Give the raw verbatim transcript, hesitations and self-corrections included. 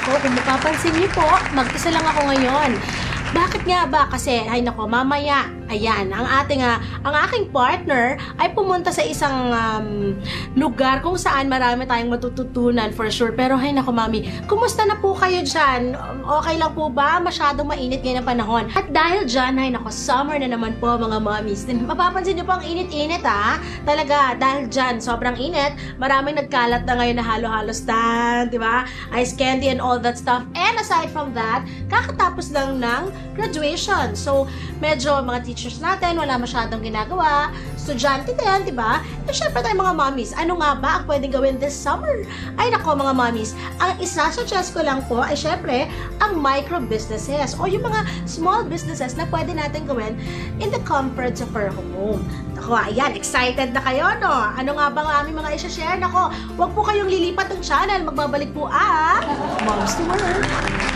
O, kung mapapansin niyo po, mag-isa lang ako ngayon. Bakit nga ba? Kasi, ay nako, mamaya, ayan, ang ating, ah, ang aking partner ay pumunta sa isang, um, lugar kung saan marami tayong matututunan for sure. Pero, ay nako, Mami, kumusta na po kayo dyan? Okay lang po ba? Masyadong mainit ngayon ang panahon. At dahil dyan, ay nako, summer na naman po, mga mommies. Mapapansin niyo po ang init-init, ah. Talaga, dahil dyan, sobrang init. Maraming nagkalat na ngayon na halo-halo stand, di ba? Ice candy and all that stuff. And aside from that, kakatapos lang ng graduation. So, medyo mga teachers natin, wala masyadong ginagawa. Estudyante din, di ba? Eh, syempre tayo mga mommies, ano nga ba ang pwedeng gawin this summer? Ay nako mga mommies, ang isasuggest ko lang po ay syempre ang micro businesses o yung mga small businesses na pwede natin gawin in the comforts of our home. Ako, ayan, excited na kayo, no? Ano nga ba ang aming mga isi-share? Nako, huwag po kayong lilipat ng channel. Magbabalik po ang Moms to Work.